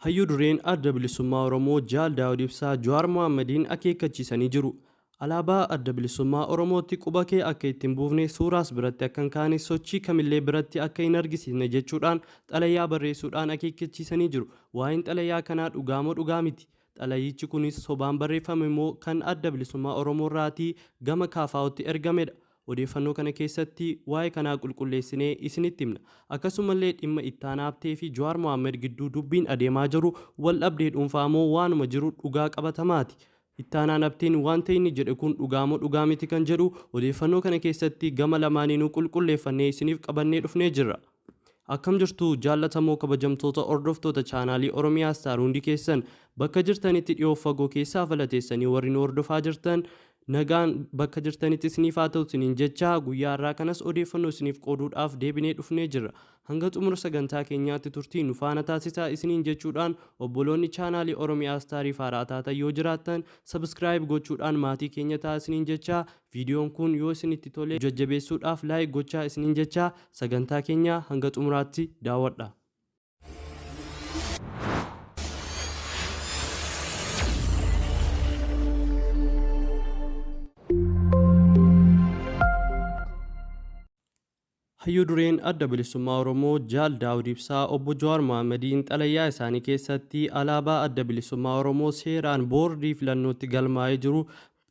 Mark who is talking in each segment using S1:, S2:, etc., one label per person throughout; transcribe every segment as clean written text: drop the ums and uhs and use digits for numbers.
S1: Hayyu Dureen Adda Bilisummaa Oromoo Jaal Daawud Ibsaa Jawaar Mohaammadiin akeekkachiisanii jiru. Alaabaa Adda Bilisummaa Oromootti quba kee akka itti hin buufne, suuraas biratti akka hin kaane, sochii kamillee biratti akka hin argisiisne jechuudhaan xalayaa barreessuudhaan akeekkachiisanii jiru. Waa'een xalayaa kanaa dhugaa moo dhugaa miti? Xalayichi kunis sobaan barreeffame moo kan Adda Bilisummaa Oromoorraatii gama KFOtti ergamedha? Odeeffannoo kana keessatti waa'ee kanaa qulqulleessinee isinitti himna. Akkasumallee dhimma Ittaanaa Habtee fi Jawaar Mohaammed gidduu dubbiin adeemaa jiru wal dhabdee dhuunfaa moo waanuma jiru dhugaa qabatamaati? Ittaanaan Habteen wanta inni jedhe kun dhugaa moo dhugaa miti kan jedhu odeeffannoo kana keessatti gama lamaaniinuu qulqulleeffannee isiniif qabannee dhufnee jirra. Akkam jirtu jaallatamoo kabajamtoota hordoftoota chaanaalii Oromiyaa Star, hundi keessan bakka jirtanitti dhiyoo fagoo keessaa falateessanii warri nu hordofaa jirtan, nagaan bakka jirtanitti isiniif haa ta'u isiniin jecha, guyyaa har'aa kanas odeeffannoo isiniif qooduudhaaf deebinee dhufnee jirra. Hanga xumura sagantaa keenyaatti turtii nu faana taasisaa isiniin jechuudhaan, obboloonni chaanaalii Oromiyaa Staariif haaraa taatan yoo jiraattan subscribe gochuudhaan maatii keenya ta'a isiniin jecha, viidiyoon kun yoo isinitti tole jajjabeessuudhaaf like gochaa isiniin jecha, sagantaa keenya hanga xumuraatti daawwadha. Hayyuu Dureen Adda Bilisummaa Oromoo Jaal Daawud Ibsaa Obbo Jawaar Mohaammadiin xalayaa isaanii keessatti alaabaa Adda Bilisummaa Oromoo seeraan boordii filannootti galmaa'ee jiru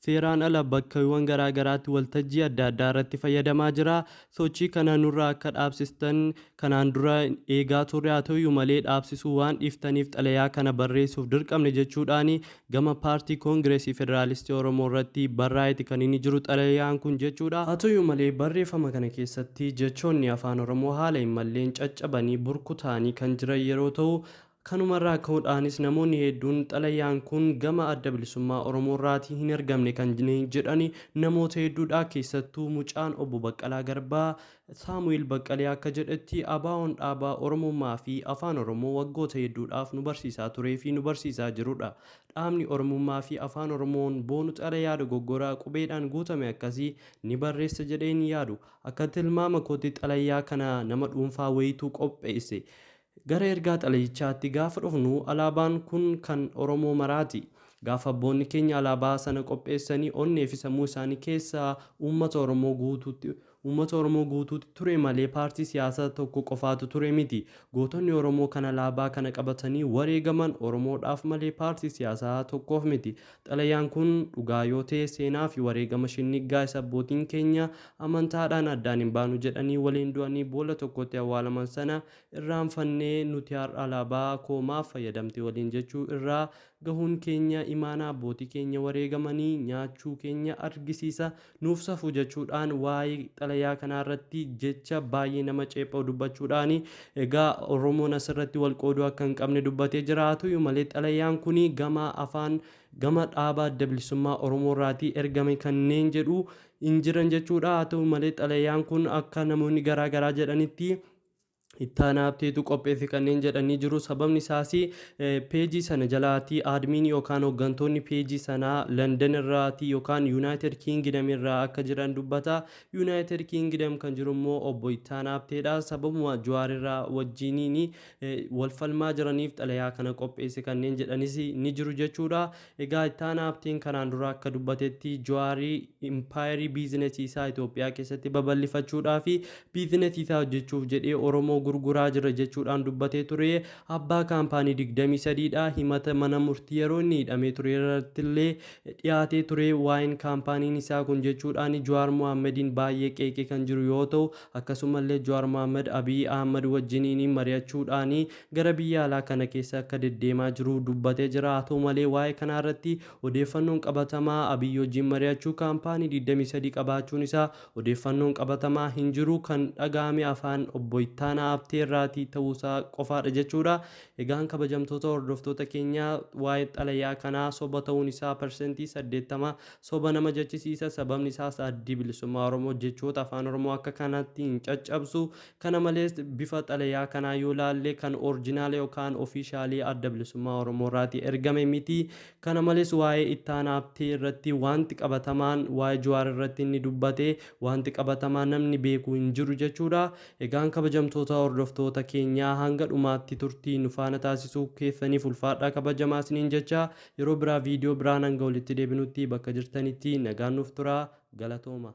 S1: seeraan ala bakkawwan garaa garaatti waltajjii adda addaa irratti fayyadamaa jira. Sochii kana nurraa akka dhaabsistan kanaan dura eegaa turre, haa ta'uyyuu malee dhaabsisuu waan dhiiftaniif xalayaa kana barreessuuf dirqamne jechuudhaan gama paartii Koongireesii Federaalistii Oromoo irratti barraa'eeti kan inni jiru xalayaan kun jechuudha. Haa ta'uyyuu malee barreeffama kana keessatti jechoonni Afaan Oromoo haala hin malleen caccabanii burkutaa'anii kan jiran yeroo ta'u, kanumarraa ka'uudhaanis namoonni hedduun xalayaan kun gama Adda Bilisummaa Oromoorraatii hin ergamne kan jedhani namoota hedduudha. Keessattuu mucaan Obbo Baqqalaa Garbaa Saamu'eel Baqqalee akka jedhetti, ABOn dhaaba Oromummaa fi Afaan Oromoo waggoota hedduudhaaf nu barsiisaa turee fi nu barsiisaa jirudha. Dhaabni Oromummaa fi Afaan Oromoon boonu xalayaa dogoggoraa qubeedhaan guutame akkasii ni barreessa jedhee hin yaadu. Akka tilmaama kootti xalayaa kana nama dhuunfaa wayiitu qopheesse. Gara ergaa xalayichaatti gaafa dhufnu, alaabaan kun kan Oromoo maraati. Gaafa abboonni keenya alaabaa sana qopheessanii onneefi sammuu isaanii keessa uummata Oromoo guutuutti uummata Oromoo guutuutti ture malee paartii siyaasaa tokko qofaatu ture miti. Gootonni Oromoo kan alaabaa kana qabatanii wareegaman Oromoodhaaf malee paartii siyaasaa tokkoof miti. Xalayaan kun dhugaa yoo ta'e seenaafi wareegama shinniggaa isa abbootiin keenya amantaadhaan addaan hin baanu jedhanii waliin du'anii boolla tokkotti awwaalaman sana irraanfannee nuti har'a alaabaa koo maaf fayyadamte waliin jechuu irraa gahuun keenya imaanaa abbootii keenya wareegamanii nyaachuu keenya argisiisa, nuuf safuu jechuudhaan waa'ee xalayaa kanaa irratti jecha baay'ee nama ceepha'u dubbachuudhaan, egaa Oromoon asirratti wal qooduu akka hin qabne dubbatee jira. Haa ta'u malee xalayaan kun gama afaan gama dhaaba Adda Bilisummaa Oromoo irraatii ergame kanneen jedhu hin jiran jechuudha. Haa ta'u malee xalayaan kun akka namoonni garaa garaa jedhanitti Ittaanaa Habteetu qopheesse kanneen jedhanii jiru. Sababni isaas peejii sana jalaatii aadmiin yookaan hooggantoonni peejii sanaa London irraatii yookaan United Kingdom irraa akka jiran dubbata. United Kingdom kan jiru immoo obbo Ittaanaa Habteedha. Sababuma Jawaar irraa wajjiniin wal falmaa jiraniif xalayaa kana qopheesse kanneen jedhanis ni jiru jechuudha. Egaa Ittaanaa Habteen kanaan dura akka dubbatetti Jawaarii impaayerii biizinasii isaa Itoophiyaa keessatti babal'ifachuudhaa fi biizinasii isaa hojjechuuf jedhee Oromoo gurguraa jira jechuudhaan dubbatee ture. Abbaa kaampaanii 23 dha. Himata mana murtii yeroo inni hidhamee ture irrattillee dhiyaatee ture waa'een kaampaaniin isaa kun jechuudhaan Jawaar Mohaammediin baay'ee qeeqee kan jiru yoo ta'u, akkasumallee Jawaar Mohaammed Abiy Ahmad wajjiniin mari'achuudhaan gara biyya alaa kana keessa akka deddeemaa jiru dubbatee jira. Haa ta'u malee waa'ee kanaa irratti odeeffannoon qabatamaa Abiy wajjin mari'achuu, kaampaanii 23 qabaachuun isaa odeeffannoon qabatamaa hin jiru, kan dhaga'ame afaan obbo Ittaanaa Habtee irraatii ta'uusaa qofaadha jechuudha. Egaan kabajamtoota hordoftoota keenyaa, waa'ee xalayaa kanaa soba ta'uun isaa 80% soba nama jechisiisa. Sababni isaas Addi Bilisummaa Oromoo jechoota Afaan Oromoo akka kanatti hin caccabsu. Kana malees bifa xalayaa kanaa yoo laalle kan oorjinaala yookaan ofiishaalii Adda Bilisummaa Oromoo irraatii ergame miti. Kana malees waa'ee Ittaanaa Habtee irratti wanti qabatamaan waa'ee Jawaar irratti inni dubbate wanti qabatamaa namni beeku hin jiru jechuudha. Egaan kabajamtoota Hordoftoota keenyaa, hanga dhumaatti turtii nu faana taasisuu keessaniif ulfaadhaa, kabajamaa isiniin jecha, yeroo biraa viidiyoo biraan hanga walitti deebinutti bakka jirtanitti nagaan nuuf turaa, galatooma.